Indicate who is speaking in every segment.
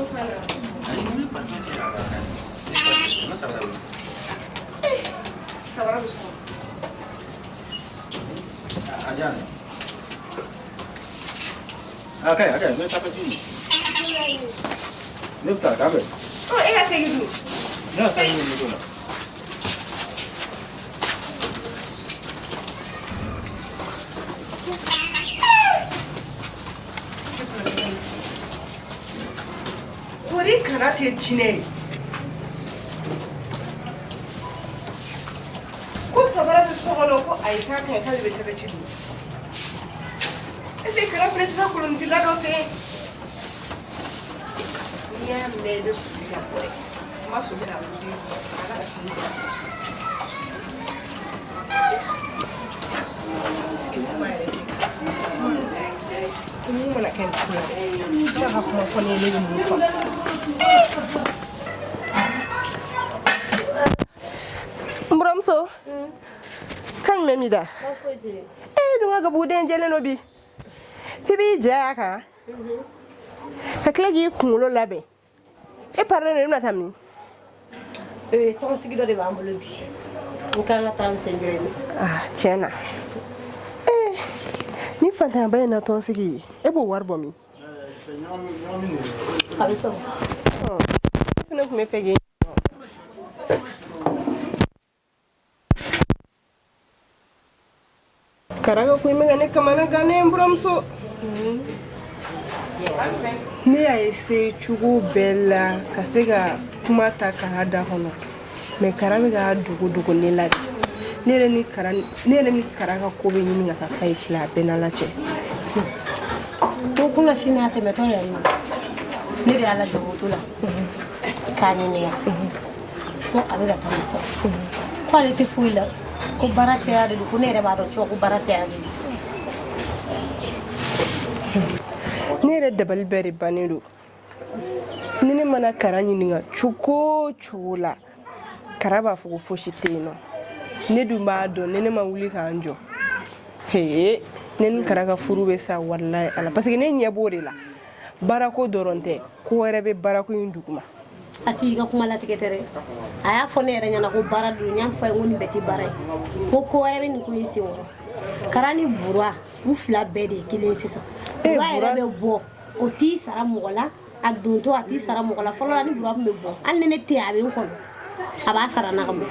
Speaker 1: Ayi, ne patron cɛ a ka kan. Ne ka sabara bɛ.
Speaker 2: Sabara bɛ sɔrɔ.
Speaker 1: A diya ne. A ka ɲi, a ka ɲi, n bɛ taa pɛti. Ne bɛ taa, k'an bɛn.
Speaker 2: Ɔ, e ka segin dun?
Speaker 1: Ne ka segin bɛ moto la.
Speaker 2: Kori kana kɛ jinɛ ye. Ko sabara bɛ so kɔnɔ, ko ayi, k'a ka ɲi, k'ale bɛ tapɛti don. Est ce que Kara fana tɛ taa kolonifila dɔ fɛ yen? N'i y'a mɛn i bɛ soli ka bɔ dɛ. N ma soli ka muso ye. Ala ka sini jira. Mun mana kɛ nin ko la dɛ? Ala ka kuma fɔ ne ye, ne bɛ mun faamu? N buramuso, kan jumɛn b'i da? E dun ka gabuguden jɛlen don bi. F'i b'i ja a kan ka tila k'i kunkolo labɛn. E parilen don, i bɛna taa min?
Speaker 3: Tɔnsigi dɔ de b'an bolo bi, n kan ka taa n sen jɔ yen.
Speaker 2: Ah, tiɲɛ na, ee, ni fantanyaba in na tɔnsigi, e b'o wari bɔ min?
Speaker 3: A bɛ sɔrɔ.
Speaker 2: Ne fana tun bɛ fɛ k'e Kara ka ko in bɛ ka ne kamana gan. Ne n buramuso, ne y'a essayer cogo bɛɛ la ka se ka kuma ta Kara da kɔnɔ, mais Kara bɛ k'a dogo dogo ne la de. Ne yɛrɛ ni Kara ka ko bɛ ɲini ka taa faillite la, a bɛɛ n'Ala cɛ.
Speaker 3: Ko kunna sini a tɛmɛtɔ yan nɔ, ne de y'a lajɔ moto la k'a ɲininka ko a bɛ ka taa min sɔrɔ, ko ale tɛ foyi la, ko baara caya de don, ko ne yɛrɛ b'a dɔn cogo ko baara caya de don.
Speaker 2: Ne yɛrɛ dabali bɛɛ de bannen don. Ni ne mana Kara ɲininka cogo o cogo la, Kara b'a fɔ ko fosi tɛ yen nɔ. Ne dun b'a dɔn, ni ne ma wuli k'an jɔ, hee, ne ni Kara ka furu bɛ sa, walayi Ala, parce que ne ɲɛ b'o de la. Baarako dɔrɔn tɛ, ko wɛrɛ bɛ baarako in duguma.
Speaker 3: Asi, i ka kuma latigɛ tɛ dɛ. A y'a fɔ ne yɛrɛ ɲɛna ko baara don. N y'a fɔ a ye ko nin bɛɛ tɛ baara ye, ko ko wɛrɛ bɛ nin ko in senkɔrɔ. Kara ni Bura, u fila bɛɛ de ye kelen sisan. Bura yɛrɛ bɛ bɔ, o t'i sara mɔgɔ la. A dontɔ, a t'i sara mɔgɔ la. Fɔlɔ la, ni Bura tun bɛ bɔ, hali ni ne tɛ yen, a bɛ n kɔnɔ, a b'a sara n na ka bɔ.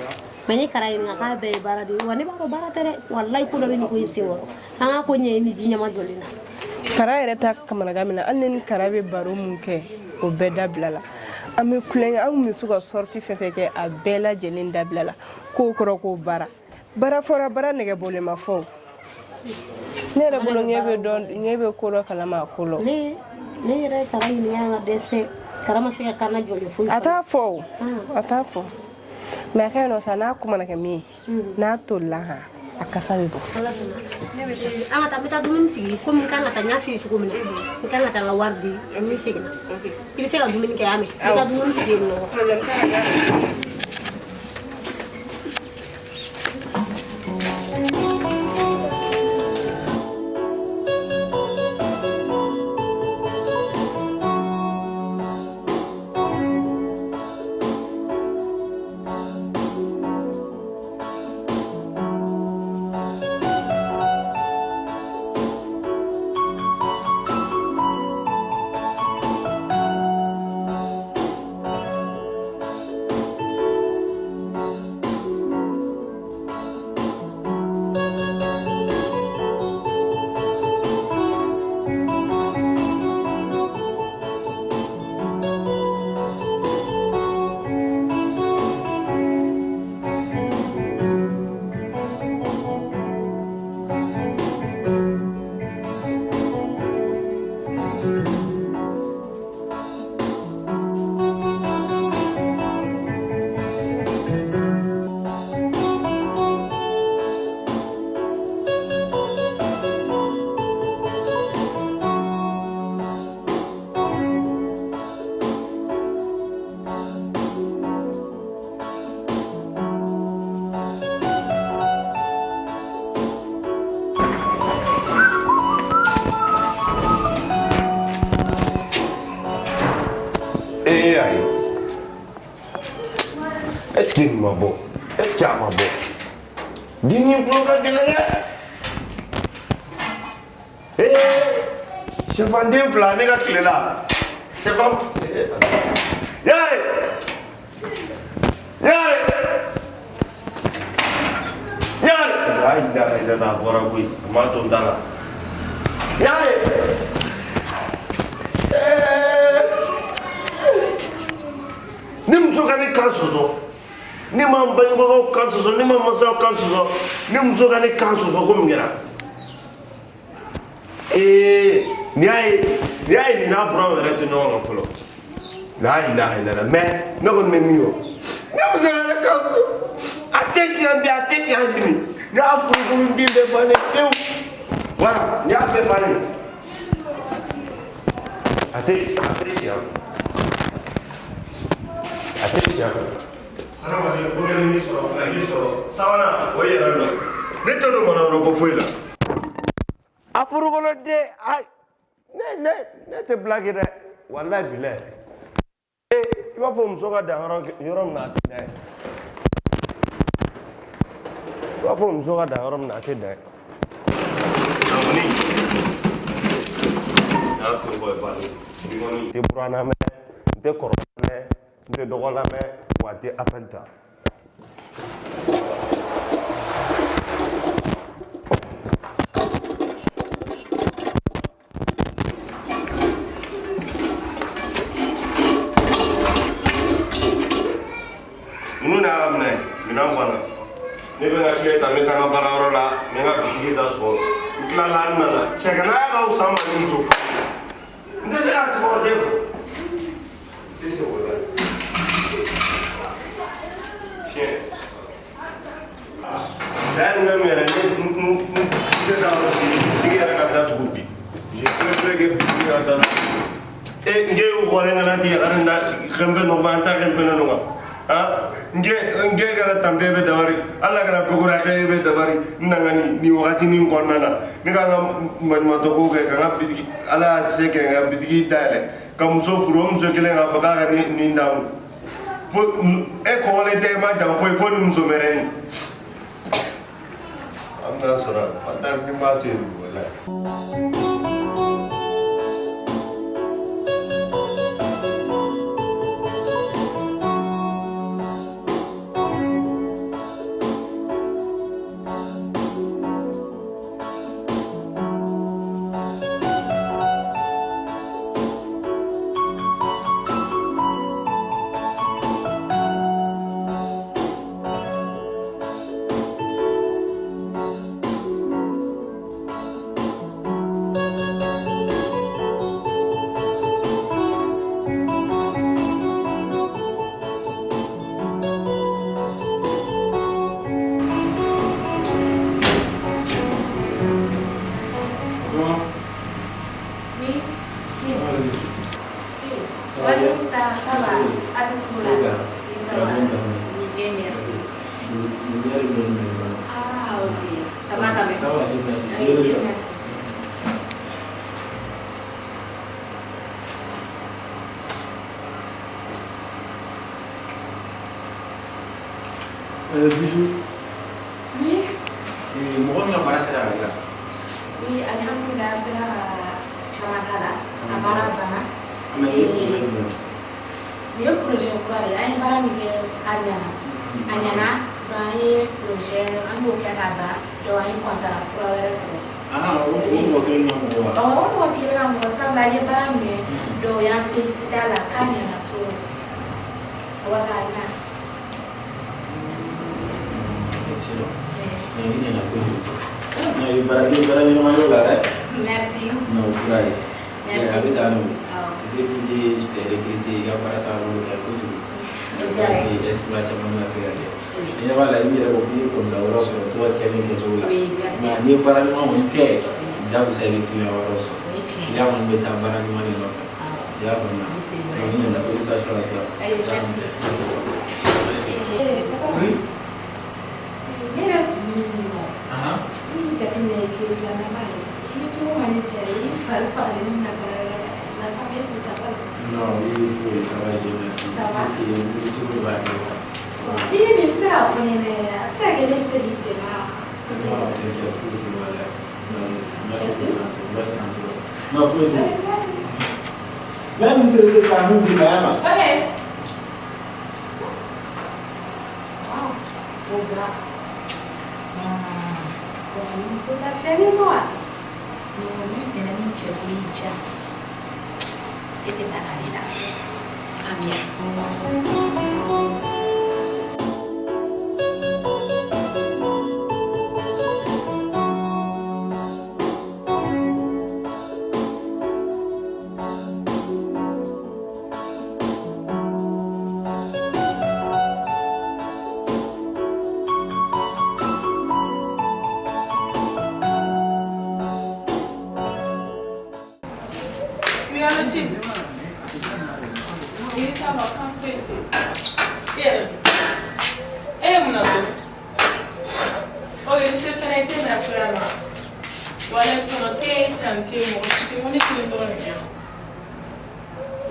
Speaker 3: Mais ni Kara ɲininka k'a bɛɛ ye baara de ye. Wa ne b'a dɔn baara tɛ dɛ, walayi, ko dɔ bɛ nin ko in senkɔrɔ. An k'a ko ɲɛɲini ji ɲɛma jɔlen na.
Speaker 2: Kara yɛrɛ ta kamanagan min na, hali ne ni Kara bɛ baro mun kɛ, o bɛɛ dabila la. An bɛ kulonkɛ, an kun bɛ se ka sortie fɛn fɛn kɛ, a bɛɛ lajɛlen dabila la. K'o kɔrɔ ko baara baara fɔra, baara nɛgɛ bɔlen ma fɔ. Ne yɛrɛ bolo, ɲɛ bɛ dɔn, ɲɛ bɛ ko dɔ kalama a ko la.
Speaker 3: Ne yɛrɛ Kara ɲininka ka dɛsɛ, Kara ma se ka kan jɔlen foyi.
Speaker 2: A t'a fɔ o, a t'a fɔ, mais a ka ɲi nɔ sa. N'a ko mana kɛ min ye, n'a tolila han, a kasa bɛ bɔ.
Speaker 3: An ka taa, n bɛ taa dumuni sigi. Komi n kan ka taa, n y'a f'i ye cogo min na, n kan ka taa n ka wari di ni seginna. I bɛ se ka dumuni kɛ, y'a mɛn? N bɛ taa dumuni sigi yen nɔ.
Speaker 4: Ee ayi, est ce que nin ma bɔ? Est ce que a ma bɔ? Den tulo ka gɛlɛn dɛ. Ee, sɛfanden 2 ne ka tile la, sɛfan yare yare yare, la ilaha illallah, a bɔra koyi, a m'a to n ta la yare. Ni muso ka ne kan sɔsɔ, ne ma n bangebagaw kan sɔsɔ, ne ma masaw kan sɔsɔ, ni muso ka ne kan sɔsɔ, ko min kɛra? Ee, nin y'a ye, nin y'a ye, nin n'a buranw yɛrɛ tɛ ɲɔgɔn kan fɔlɔ. La ilaha illallah. Mais ne kɔni bɛ min fɔ, ne muso ka ne kan sɔsɔ, a tɛ tiɲɛ bi, a tɛ tiɲɛ sini. Ne y'a furukurunden bɛɛ bannen pewu. Voilà, nin y'a bɛɛ bannen. A tɛ tiɲɛ, a tɛ tiɲɛ. Hadamaden, ko kelen y'i sɔrɔ, fila y'i sɔrɔ, sabanan o yɛrɛ nɔ. Ne tɛ don manamana ko foyi la. A furukoloden, a ne tɛ blague dɛ, walayi bilayi. Ee, i b'a fɔ muso ka dan yɔrɔ min na, a tɛ dan yen. I b'a fɔ muso ka dan yɔrɔ min na, a tɛ dan yen. Kɔni n'a to bɔ yen, bali bi kɔni n tɛ buranna mɛn, n tɛ kɔrɔ mɛn, n tɛ dɔgɔ lamɛn, wa n tɛ appel ta. Ninnu de y'a ka minɛ, minɛn banna. Ne bɛ n ka tile ta, n bɛ taa n ka baarayɔrɔ la, n bɛ n ka bitigi da sɔgɔ, n tilala, n nana. Cɛganaya ka fisa n ma ni muso furu ye. N tɛ se k'a supporter quoi. N tɛ se o la. Tiɲɛ. D'ailleurs même yɛrɛ, ne n tɛ taa yɔrɔ si, bitigi yɛrɛ ka datugu bi. Je préfère que bitigi ka datugu. E nge wɔrɛ ngana ti yakari na xempe no ba anta xempe no nga. Ha nge nge gara tampe be dabari, alla gara pegora xe be dabari, nanga ni wakati ni kɔnɔna na ne ka n ka maɲumantɔ ko kɛ ka n ka bitigi, ala y'a se kɛ n ka bitigi dayɛlɛ ka muso furu. O muso kelen k'a fɔ k'a ka nin d'an kun fo e kɔgɔlen tɛ, e ma jan foyi fo ni muso mɛrɛnin an bɛna sɔrɔ a ni m'a to yen walayi.
Speaker 5: Oui.
Speaker 1: Ça va bien?
Speaker 5: Ça, ça va. A tɛ tugu la.
Speaker 1: Bien.
Speaker 5: Oui, ça
Speaker 1: Ça va
Speaker 5: va.
Speaker 1: bien, bien.
Speaker 5: Oui, bien, merci.
Speaker 1: Lumière est bonne, mais voilà.
Speaker 5: Ah, ok. Ça va quand même.
Speaker 1: Ça va, Dieu merci.
Speaker 5: Oui,
Speaker 1: Dieu
Speaker 5: bien,
Speaker 1: le
Speaker 5: merci.
Speaker 1: Bijou.
Speaker 5: Oui.
Speaker 1: Mɔgɔ min ka baara sera ka dilan.
Speaker 5: Oui, alhamdulillah, sera ka caman k'a la. A baara banna.
Speaker 1: Mais nin ye projet jumɛn ye?
Speaker 5: Nin ye projet kura de ye. An ye baara min kɛ, a ɲɛna. A ɲɛna. Donc an ye projet, an y'o kɛ ka ban. Donc an ye contrat kura wɛrɛ sɔrɔ.
Speaker 1: Ah, o mɔgɔ kelen na mɔgɔ wa?
Speaker 5: Awɔ, o mɔgɔ kelen ka mɔgɔ, sabula an ye baara min kɛ, donc u y'an félicité a la k'a ɲɛna trop. Wa k'a ɲa.
Speaker 1: Excellent. Mais i ɲɛna kojugu. Non, i ye baara ɲɛnama y'o la dɛ.
Speaker 5: Merci.
Speaker 1: Non, courage.
Speaker 5: Merci.
Speaker 1: A bɛ tan de.
Speaker 5: Awɔ.
Speaker 1: Depuis que je t'ai recruté, i ka baara taabolo ka ɲi kojugu.
Speaker 5: O diyara n ye.
Speaker 1: Donc, exploit caman bɛna se ka kɛ.
Speaker 5: Oui.
Speaker 1: I ɲɛ b'a la, i yɛrɛ ko k'i ye contrat wɛrɛ sɔrɔ to ka kɛlen kɛcogo la.
Speaker 5: Oui, bien sûr.
Speaker 1: Nka n'i ye baara ɲuman kɔni kɛ, jagosa i bɛ client wɛrɛw sɔrɔ.
Speaker 5: O ye tiɲɛ ye.
Speaker 1: Client kɔni bɛ taa baara ɲuman de nɔfɛ.
Speaker 5: Awɔ.
Speaker 1: I y'a faamuya?
Speaker 5: Oui, c'est vrai.
Speaker 1: Donc, i ɲɛna, félicitations à toi.
Speaker 5: Allez, merci.
Speaker 1: Merci.
Speaker 5: Eh, papa.
Speaker 1: Oui.
Speaker 5: Ne yɛrɛ tun bɛ nin nɔ.
Speaker 1: Ahan.
Speaker 5: Ne y'i jateminɛ tile filanan ba ye. I ye cogo ma ne diya, i fari fagalen na baara la. La famille, c'est ça va.
Speaker 1: Non, oui, foyi, ça va, Dieu merci.
Speaker 5: Ça va?
Speaker 1: Juste que wuli cogo de b'a kɛ quoi.
Speaker 5: I ye nin bɛ se k'a fɔ ne ɲɛna yɛrɛ, a bɛ se ka kɛ ne bɛ se k'i dɛmɛ wa?
Speaker 1: Non, t'inquiète, foyi tɛ wala. Vas-y, merci
Speaker 5: T'es sûr?
Speaker 1: merci en tout cas. Non, foyi tɛ.
Speaker 5: Ok, merci.
Speaker 1: Même tereke sa mun d'i ma yan ma.
Speaker 5: Ok. Wow, beau gars. Bon, muso lafiyalen don wa? Non, n'i bɛnna ni cɛ sugu y'i diya, e tɛ taa k'ale la. Amiina.
Speaker 6: Oui, allo Djib. Oui, ça va, kan foyi tɛ yen. E yɛrɛ dun? E ye mun na so? Ok, ni tɛ fɛnɛ i tɛ na so yan nɔ. Walayi tɔnɔ tɛ yen, tani tɛ yen, mɔgɔ si tɛ yen, ko ne kelen dɔrɔn de bɛ yan.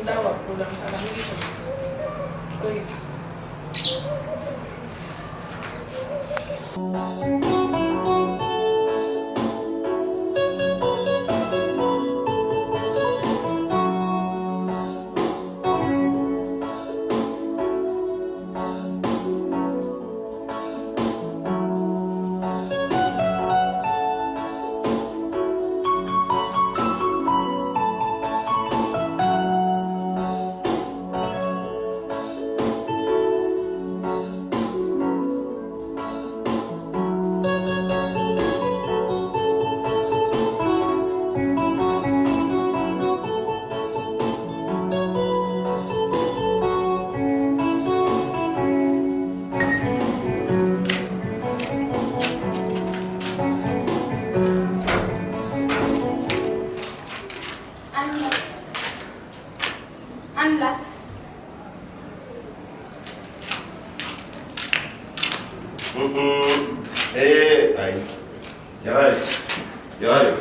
Speaker 6: D'accord, problème t'a la, n b'i kɔnɔ. Ok.
Speaker 5: An An la.
Speaker 4: Ee ayi, Jagare, Jagare,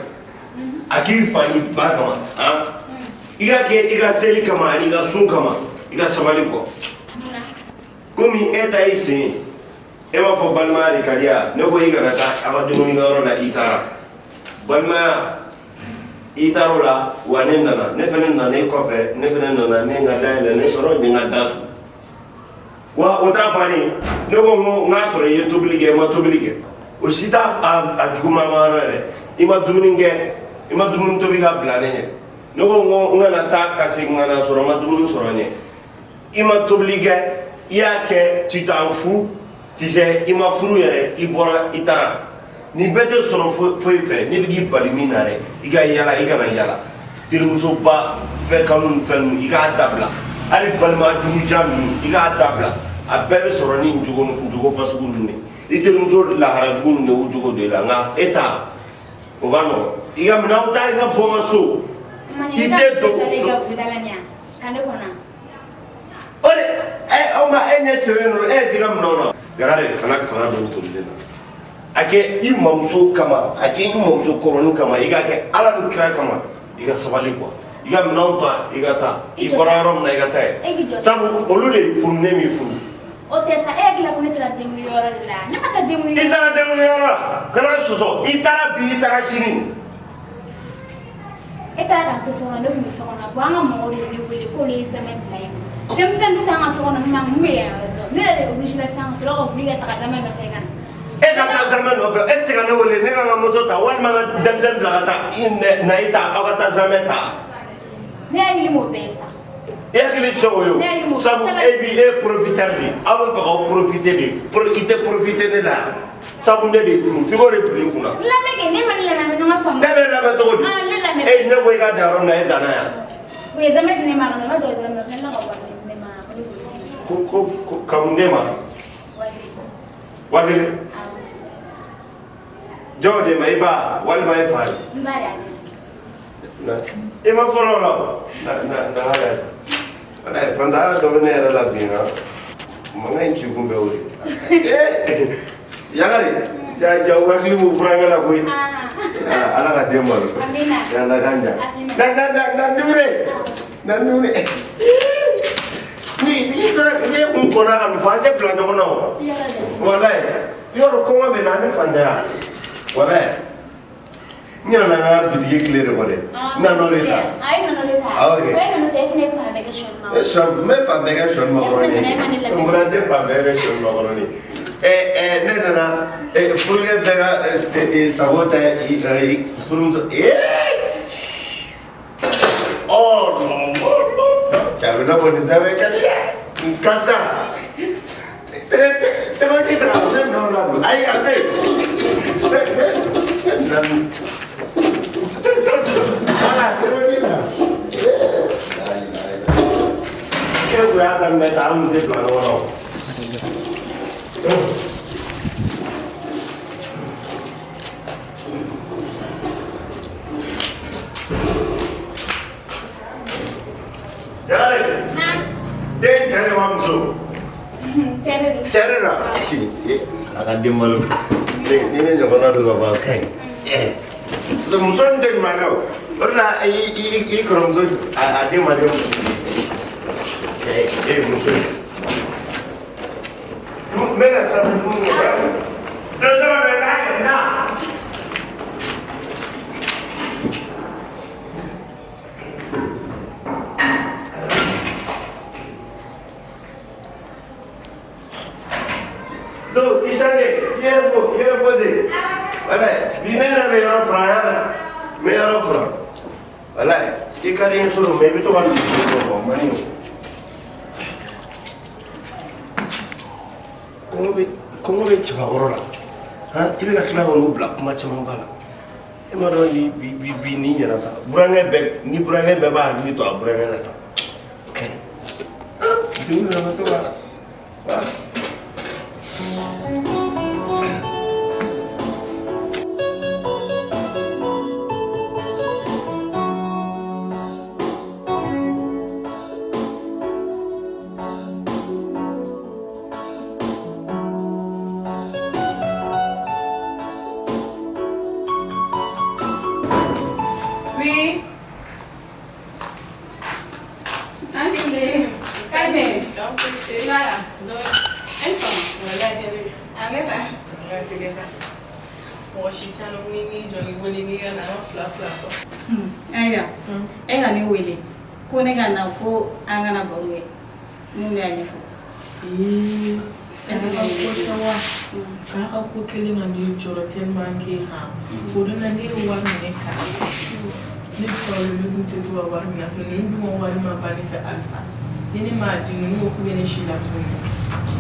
Speaker 4: a k'i fa ni ba kama han, i ka kɛ i ka seli kama ani i ka sun kama, i ka sabali kɔ. Komi e ta y'i sen ye, e b'a fɔ balimaya de ka di yan, ne ko i kana taa aw ka dumunikɛyɔrɔ la, i taara balimaya, i taara o la wa ne nana, ne fana nana e kɔfɛ, ne fana nana, ne ye n ka da yɛlɛ, ne sɔrɔ n ye n ka da tu. Wa o t'a bannen, ne ko n ko n k'a sɔrɔ i ye tobili kɛ, i ma tobili kɛ, o si t'a a juguman ma yɔrɔ yɛrɛ. I ma dumuni kɛ, i ma dumuni tobi ka bila ne ɲɛ. Ne ko n ko n kana taa ka segin ka na sɔrɔ n ma dumuni sɔrɔ n ɲɛ. I ma tobili kɛ, i y'a kɛ, tu t'en fous, tu sais, i ma furu yɛrɛ, i bɔra i taara. Nin bɛɛ tɛ sɔrɔ foyi fɛ, ne bɛ k'i bali min na dɛ, i ka yala, i kana yala. Terimusoba fɛn kanu ni fɛn ninnu, i k'a dabila. Hali balima jurujan ninnu, i k'a dabila. A bɛɛ bɛ sɔrɔ ni jogo fasugu ninnu de ye. I terimuso lahara jugu ninnu de y'u jogo don i la, nka e ta o ka nɔgɔn. I ka minɛnw ta, i ka bɔ n ka so. I tɛ don so. O de ɛ aw ma e ɲɛ sigilen don, e t'i ka minɛnw na. Jagare, kana kana don tolilen na. A kɛ i mamuso kama, a kɛ i mamuso kɔrɔnin kama, i ka kɛ Ala ni kira kama, i ka sabali quoi. I ka minɛnw ta, i ka taa. I bɔra yɔrɔ min na, i ka taa yen. Sabu olu de y'i furu, ne m'i furu.
Speaker 5: O tɛ sa, e hakili la ko ne taara denkundi yɔrɔ de la? Ne ma taa denkundi.
Speaker 4: I taara denkundi yɔrɔ la, kana sɔsɔ. I taara bi, i taara sini.
Speaker 5: E taara k'an to so kɔnɔ, ne tun bɛ so kɔnɔ. Bon, an ka mɔgɔw de ye ne wele k'olu ye zamɛ bila yen. Denmisɛnnin t'an ka so kɔnɔ, min b'an mun bɛ yan yɔrɔ dɔn. Ne yɛrɛ de obligé la sisan ka sɔrɔ ka wuli ka taga zamɛ nɔfɛ ka na.
Speaker 4: E ka taa zamɛ nɔfɛ, e tɛ se ka ne wele, ne ka n ka moto ta walima n ka denmisɛnnin bila ka taa i na i ta, aw ka taa zamɛ ta.
Speaker 5: Ne hakili m'o bɛɛ ye sa.
Speaker 4: I hakili tɛ se o ye o. Sabu e bi e ye profiteur de ye, aw bɛ fɛ k'aw profiter de. I tɛ profiter ne la, sabu ne de y'i furu, f'i k'o de bila i kunna.
Speaker 5: N lamɛn kɛ, ne ma ne lamɛn, an bɛ ɲɔgɔn faamu.
Speaker 4: Ne bɛ lamɛn cogo di?
Speaker 5: Ah, ne lamɛn.
Speaker 4: E ne ko i ka dan yɔrɔ min na, e danna yan.
Speaker 5: U ye zamɛ di ne ma, ka na n ma dɔn zamɛ, ne ka wari di ne ma, ko ne k'o di.
Speaker 4: Ko ka mun d'e ma?
Speaker 5: Wari.
Speaker 4: 1000.
Speaker 5: Awɔ.
Speaker 4: Jɔn de ma, i ba walima e fa ye?
Speaker 5: N ba de y'a di.
Speaker 4: I ma fɔlɔ o la o. Na na na yɛrɛ. Walayi fantanya dɔ bɛ ne yɛrɛ la bi han. Mankan in ci kun bɛ o de. Ee Yakari, ja ja hakili b'u burankɛ la koyi.
Speaker 5: Ah.
Speaker 4: Ala ka den malo.
Speaker 5: Amina.
Speaker 4: Ala k'an ja.
Speaker 5: Amina.
Speaker 4: Na na na na dumuni. Na dumuni. Ni ni fana ne kun kɔnna ka nin fɔ an tɛ bila ɲɔgɔn na o. Walayi yɔrɔ kɔngɔ bɛ na ne fantanya. Walayi. N yɛrɛ n'an ka bitigi tile de kɔ dɛ. N nan'o de ta.
Speaker 5: A ye nana de ta.
Speaker 4: Ah, ok.
Speaker 5: O ye nana ta, e fana ye fan bɛɛ kɛ sɔni ma.
Speaker 4: E sɔ n bɛ fan bɛɛ kɛ sɔni makɔrɔni ye.
Speaker 5: E fana nana, e ma ne lamɛn.
Speaker 4: N fana tɛ fan bɛɛ kɛ sɔni makɔrɔni ye. Ɛ ɛ ne nana ɛ furukɛ bɛɛ ka ɛ ɛ sago tɛ i ɛ furumuso ee. Ɔ non non non. Cɛ a bɛ n'a fɔ nin sɛbɛn ka di dɛ. Nin kasa. Tɛgɛ tɛgɛ tɛ ta ka ne minɛ o la dun. Ayi a bɛ yen. Ne ne ne minɛ ninnu. Voilà, tɛgɛ tɛ ta. E kun y'a daminɛ tan an kun tɛ bila ɲɔgɔn na o. Yagare. Den cɛ de wa muso?
Speaker 5: Cɛ de don.
Speaker 4: Cɛ de don. Ee a ka den balo. Ni ne ɲɔgɔnna don ka ban a ka ɲi. Ɛɛ muso nin tɛ ɲuman kɛ o. O de la i i i kɔrɔmuso a den ma den cɛ e ye muso ye. N bɛ ka siran dumuni kɛ. Dɔ sɔrɔ bɛ n'a ye na. Donc, i sange, i yɛrɛ bɔ, i yɛrɛ bɔ ten. Walayi, bi ne yɛrɛ bɛ yɔrɔ furan yan na. N bɛ yɔrɔ furan. Walayi, i ka di n sɔrɔ mɛ i bɛ to ka nin bɔ bɔ man ɲi o. Kɔngɔ bɛ kɔngɔ bɛ cɛbakɔrɔ la. Han, i bɛ ka tila ka n'o bila kuma camanba la. E m'a dɔn ni bi bi bi ni ɲɛna sa. Burankɛ bɛɛ ni burankɛ bɛɛ b'a hakili to a burankɛ la tan. O ka ɲi. Han, denw nana to ka. Voilà.
Speaker 6: Oui. An sigilen. Kalime. I b'a la. E sɔn. A bɛ tan.
Speaker 2: Mɔgɔ si tɛ yan nɔ ni n'i jɔ n'i wele n'i ka na an ka fila fila fɔ.
Speaker 6: Ayiwa, e ka ne wele ko ne ka na ko an kana baro kɛ. Mun bɛ a ɲɛfɔ?
Speaker 2: Ee, k'a ka ko tɛ wa? K'a ka ko kelen ka ne jɔrɔ tellement que han. O don na ne ye wari minɛ k'a ne kɔrɔlen ne kun tɛ to ka wari minɛ a fɛ ninnu dun ka wari ma ban ne fɛ halisa. Ni ne m'a di ninnu ko k'u bɛ ne si la tuguni.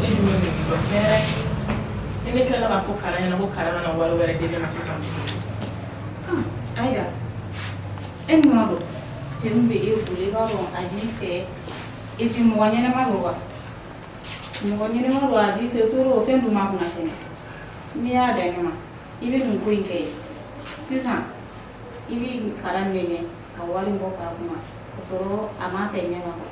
Speaker 2: Ne dun bɛ mun dɔn hɛrɛ. Ni ne tilala k'a fɔ Kara ɲɛna ko Kara ka na wari wɛrɛ di ne ma sisan tuguni.
Speaker 6: Ayiwa, e min b'a dɔn cɛ min bɛ e bolo i b'a dɔn a b'i fɛ et puis mɔgɔ ɲɛnɛma don wa? Mɔgɔ ɲɛnɛma don a b'i fɛ toro o fɛn dun b'a kunna fɛnɛ. N'i y'a dan ne ma i bɛ nin ko in kɛ sisan i bɛ Kara nɛgɛn ka wari bɔ k'a kunna ka sɔrɔ a m'a ta i ɲɛ ma quoi.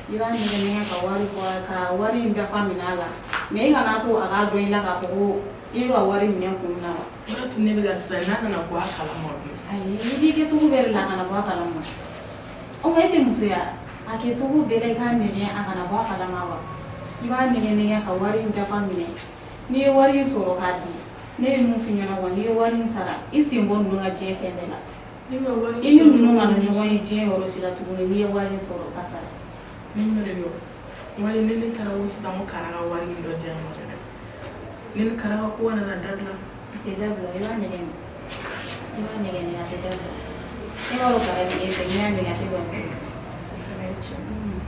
Speaker 6: I b'a nɛgɛn nɛgɛn ka wari bɔ ka wari in dafa minɛ a la mais i kana to a k'a dɔn i la k'a fɔ ko i bɛ ka wari minɛ kun min na wa.
Speaker 2: O de tun ne bɛ ka siran n'a nana bɔ a kalama dun.
Speaker 6: Ayi i b'i kɛ cogo bɛɛ de la a kana bɔ a kalama. O ma e tɛ muso ye wa? A kɛ cogo bɛɛ la i k'a nɛgɛn a kana bɔ a kalama wa. I b'a nɛgɛn nɛgɛn ka wari in dafa minɛ. N'i ye wari in sɔrɔ k'a di ne bɛ mun f'i ɲɛna wa n'i ye wari in sara i sen bɔ ninnu ka diɲɛ fɛn bɛɛ la.
Speaker 2: Ne ma wari
Speaker 6: I ni ninnu kana ɲɔgɔn ye diɲɛ yɔrɔ si la tuguni n'i ye wari in sɔrɔ ka sara.
Speaker 2: Ne ɲɔ de bɛ wali ni ne taara ko sisan ko Kara ka wari in dɔ di yan nɔ dɛ. Ne ni Kara ka ko kana na dabila.
Speaker 6: A tɛ dabila i b'a nɛgɛn i b'a nɛgɛn a tɛ dabila. E b'a dɔn Kara bɛ e fɛ n'i y'a nɛgɛn a tɛ bɔn.
Speaker 2: O fana ye tiɲɛ.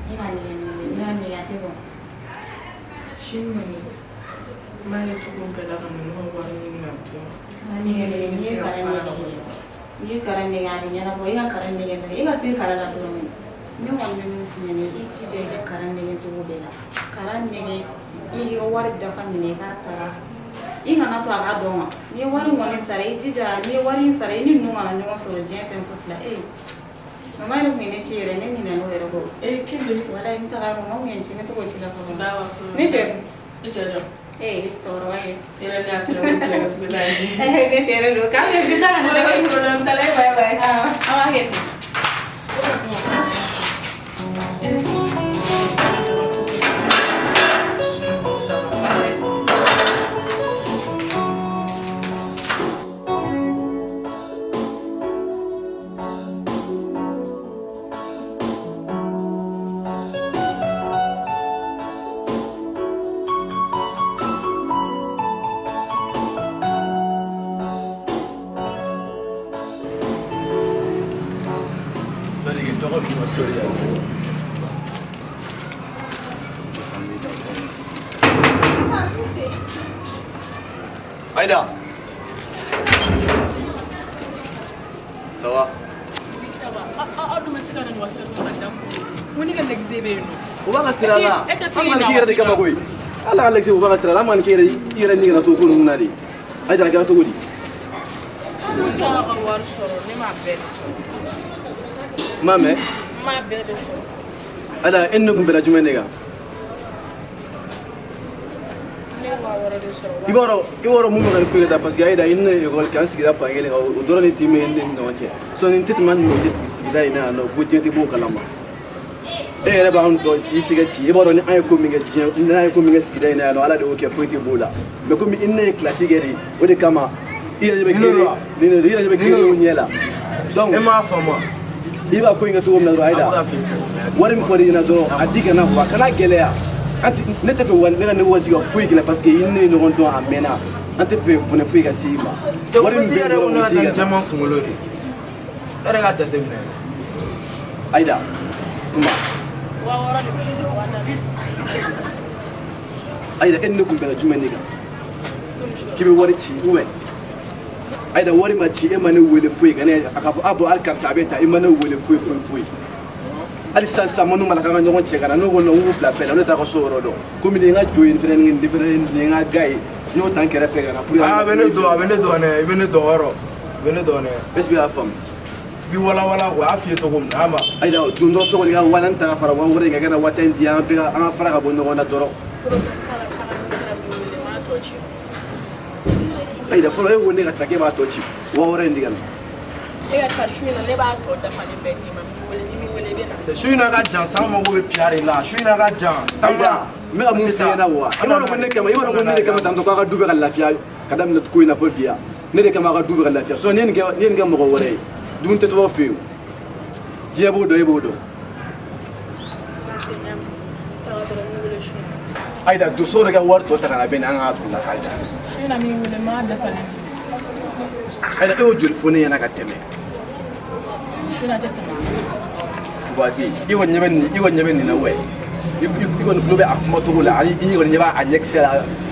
Speaker 6: E b'a nɛgɛn n'i y'a nɛgɛn a tɛ bɔn.
Speaker 2: Sini kɔni n b'a kɛ cogo bɛɛ la ka ninnu ka wari ɲini ka d'u ma.
Speaker 6: A nɛgɛn nɛgɛn n'i ye Kara nɛgɛn n'i ye Kara nɛgɛn a bɛ ɲɛnabɔ i ka Kara nɛgɛn nɛgɛn i ka se Kara la dɔrɔn. Ne kɔni bɛ min f'i ɲɛna i jija i ka Kara nɛgɛn cogo bɛɛ la. Kara nɛgɛn i ka wari dafa minɛ i k'a sara. I kana to a ka dɔn wa. N'i ye wari kɔni sara i jija n'i ye wari in sara i ni ninnu kana ɲɔgɔn sɔrɔ diɲɛ fɛn fosi la. Ee mama yɛrɛ tun ye ne ci yɛrɛ ne ɲinɛna o yɛrɛ kɔ.
Speaker 2: Ee kelen.
Speaker 6: Walayi n tagara mama tun ye n ci ne tɔgɔ ci la fɔlɔ. Ne cɛ dun?
Speaker 2: E cɛ jɔ.
Speaker 6: Ee cɛkɔrɔba kɛ.
Speaker 2: Yɛrɛ ne y'a fɛnɛ ko bila ka sigi n'a ye.
Speaker 6: Ne cɛ yɛrɛ don k'an bɛ bi taa ka na.
Speaker 2: Problème t'a la, bye bye. An b'a kɛ ten.
Speaker 7: Sori ya. Aïda. Ça va?
Speaker 6: Oui, ça va. Ah, dun ma se ka na nin waati la dun ka da ko ne ka l'exe bɛ yen nɔ.
Speaker 7: O b'a ka sira la.
Speaker 6: E tɛ se
Speaker 7: An
Speaker 6: k'i
Speaker 7: ma
Speaker 6: na
Speaker 7: k'i yɛrɛ de
Speaker 6: waati
Speaker 7: kama
Speaker 6: la.
Speaker 7: koyi. Ala ka l'exe o b'a ka sira la. An ma k'i yɛrɛ i yɛrɛ ni kana to ko ninnu na de. Aïda, a kɛra cogo di?
Speaker 6: An sɔrɔ ka wari sɔrɔ, ne m'a bɛɛ de sɔrɔ.
Speaker 7: N m'a mɛn.
Speaker 6: N m'a bɛɛ de sɔrɔ.
Speaker 7: Aïda, e ni ne kun bɛnna jumɛn de kan?
Speaker 6: Ne ye 6000 de sɔrɔ.
Speaker 7: I b'a dɔn mun bɛ ka nin ko in ta, parce que Aïda, i ni ne ye école kɛ, an sigira fan kelen kan, o dɔrɔn de tin bɛ ne ni ɲɔgɔn cɛ. Sɔnni n tɛ tɛmɛ an ni ɲɔgɔn cɛ sigida in na yan nɔ ko diɲɛ tɛ b'o kalama. E yɛrɛ b'an dɔn, i tɛgɛ ci, i b'a dɔn ni an ye ko min kɛ diɲɛ, n'an ye ko min kɛ sigida in na yan nɔ, Ala de y'o kɛ, foyi tɛ b'o la. Mais komi i ni ne ye classe kɛ de, o de kama i yɛrɛ ɲɛ bɛ gere ni ne, i yɛrɛ ɲɛ bɛ gere ɲɛ la. Donc
Speaker 8: E m'a faamu wa?
Speaker 7: I b'a ko in kɛ cogo min na dɔrɔn,
Speaker 8: A bɛ
Speaker 7: Aïda,
Speaker 8: ka f'i ye.
Speaker 7: Wari min fɔra i ɲɛna dɔrɔn, a di kana quoi, kana gɛlɛya. An tɛ, ne tɛ fɛ wa ne ka négocier ka foyi gɛlɛya, parce que i ni ne ye ɲɔgɔn dɔn a mɛnna. An tɛ fɛ bɔnɛ foyi ka se i ma. Wari min bɛ yen
Speaker 8: yɛrɛ ko
Speaker 7: dɔrɔn,
Speaker 8: ne
Speaker 7: o
Speaker 8: ka
Speaker 7: di
Speaker 8: taa ni
Speaker 7: ka na.
Speaker 8: caman kunkolo de. E yɛrɛ k'a jateminɛ.
Speaker 7: Aïda, kuma.
Speaker 6: 6000 de bɛ ne bolo, 40,000.
Speaker 7: Aïda, e ni ne kun bɛnna jumɛn de kan k'i bɛ wari ci? Ou bien Aïda, wari ma ci, e ma ne wele foyi ka ne a ka fɔ a bɔn hali karisa a bɛ ta, i ma ne wele foyi foyi foyi. Hali sisan sisan, minnu b'a la k'an ka ɲɔgɔn cɛ ka na, n'o ko non, n k'u bila bɛɛ la, ne t'a ka so yɔrɔ dɔn. Komi nin ye n ka jo ye, nin fɛnɛ, nin fɛnɛ nin ye n ka ga ye, n y'o ta n kɛrɛfɛ ka na pour que.
Speaker 8: Ah, a bɛ ne dɔn, a bɛ ne dɔn dɛ, i bɛ ne dɔn yɔrɔ. I bɛ ne dɔn dɛ.
Speaker 7: Est ce que i y'a faamu?
Speaker 8: I b'i wala wala quoi, a f'i ye cogo min na, a ma.
Speaker 7: Aïda, don dɔ so kɔnɔ, i ka wa naani ta ka fara wa 60 in kan, i ka na 10,000 in di an bɛɛ ka an ka fara ka bɔ ɲɔgɔn na dɔrɔn.
Speaker 6: Problème t'a la, kala ne taara min wele, n m'a tɔ ci.
Speaker 7: Aïda, fɔlɔ e ko ne ka taa k'e b'a tɔ ci, 60 000 in di ka na.
Speaker 6: E ka taa su in na, ne b'a tɔ dafalen bɛɛ d'i ma. N b'i wele, ni m'i wele, i bɛ na.
Speaker 8: Su in na ka jan sa, an mago bɛ piya de la. Su in na ka jan.
Speaker 7: Aïda, n bɛ ka mun f'i ɲɛna wa? I b'a dɔn ko ne kama, i b'a dɔn ko ne de kama tantɔ k'a ka du bɛ ka lafiya ka daminɛ ko in na fo bi yan. Ne de kama a ka du bɛ ka lafiya. Sinon n'i ye nin kɛ, n'i ye nin kɛ mɔgɔ wɛrɛ ye, dumuni tɛ to aw fɛ yen o. Diɲɛ b'o dɔn, e b'o dɔn.
Speaker 6: Taga dɔrɔn, n b'i wele su in na.
Speaker 7: Aïda, don so dɔ ka wari tɔ ta ka na bɛn ni an k'a bila Aïda.
Speaker 6: Su in na, n b'i wele, n m'a dafalen d'i ma.
Speaker 7: Aïda, e y'o joli fɔ ne ɲɛna ka tɛmɛ?
Speaker 6: Su in na tɛ tɛmɛ.
Speaker 7: Fubaati, i kɔni ɲɛ bɛ nin, i kɔni ɲɛ bɛ nin na wɛ. I kɔni tulo bɛ a kuma cogo la, ani i kɔni ɲɛ b'a a ɲɛkisɛ la,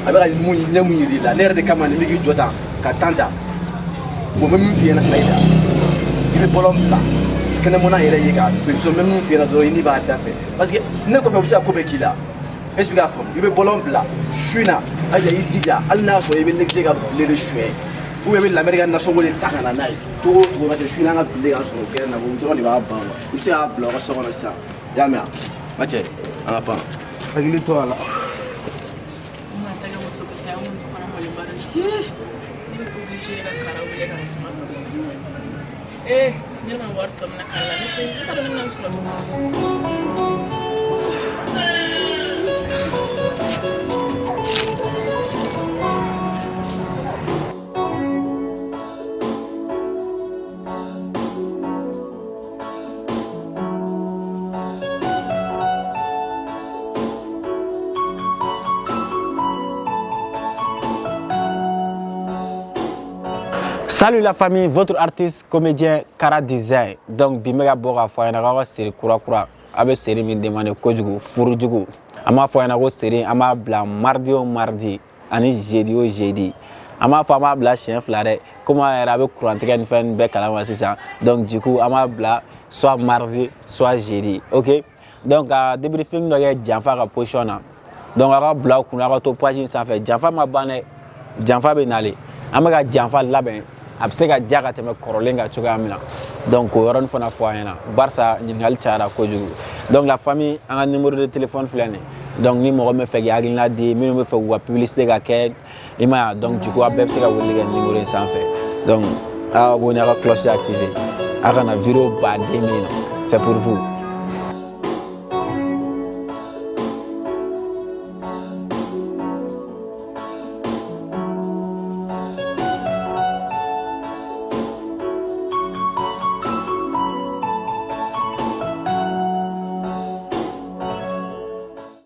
Speaker 7: a bɛ ka mun ɲɛ mun yir'i la. Ne yɛrɛ de kama nin bɛ k'i jɔ tan ka tan ta. Bon, n bɛ min f'i ɲɛna Aïda, i bɛ bɔlɔn bila kɛnɛmana yɛrɛ ye k'a to yen. Sinon n bɛ min f'i ɲɛna dɔrɔn, i ni b'a da fɛ. Parce que ne kɔfɛ, u bɛ se ka ko bɛɛ k'i la. Est ce que i k'a faamu? I bɛ bɔlɔn bila su in na Aïda, i jija, hali n'a y'a sɔrɔ i bɛ l'exe ka bile de suɲɛ, ou bien i bɛ lamɛri ka nasɔngɔ de ta ka na n'a ye cogo o cogo, parce que su in na an ka bile ka sɔrɔ o kɛnɛ na, o dɔrɔn de b'a ban quoi. I bɛ se k'a bila aw ka so kɔnɔ sisan. I y'a mɛn wa? Ma cɛ, an ka pan.
Speaker 8: Hakili to a la.
Speaker 6: N ma ta kɛ muso kisɛ ye, an kɔni kɔnɔ maloba dɛ. Yee! Ne bɛ obligé de ka Kara wele ka kuma tɔ fɔ. Ee, ne ma wari tɔ minɛ Kara la, ne tɛ, ne t'a dɔn ne bɛna nin sɔrɔ cogo min.
Speaker 1: Salut la famille, votre artiste comédien Kara Design. Donc, bi n bɛ ka bɔ k'a fɔ a ɲɛna k'aw ka série kura kura, a bɛ série min demandé kojugu, furujugu. An b'a fɔ a ɲɛna ko série, an b'a bila mardi o mardi ani jeudi o jeudi. An b'a fɔ an b'a bila siɲɛ fila dɛ, komi an yɛrɛ a bɛ kurantigɛ ni fɛn ninnu bɛɛ kalama sisan. Donc du coup, an b'a bila soit mardi, soit jeudi. Ok? Donc ka débriefing dɔ kɛ janfa ka position na. Donc aw ka bila aw kunna, aw ka to page in sanfɛ. Janfa ma ban dɛ, janfa bɛ nalen. An bɛ ka janfa labɛn, a bɛ se ka ja ka tɛmɛ kɔrɔlen kan cogoya min na. Donc o yɔrɔnin fana fɔ an ɲɛna, barisa ɲininkali cayara kojugu. Donc la famille, an ka numéro de téléphone filɛ nin ye. Donc ni mɔgɔ min bɛ fɛ k'i hakilina di, minnu bɛ fɛ k'u ka publicité ka kɛ, i ma ye, donc du coup a bɛɛ bɛ se ka weleli kɛ numéro in sanfɛ. Donc aw abonné, aw ka cloche activé, a kana vidéo baden min na, c'est pour vous.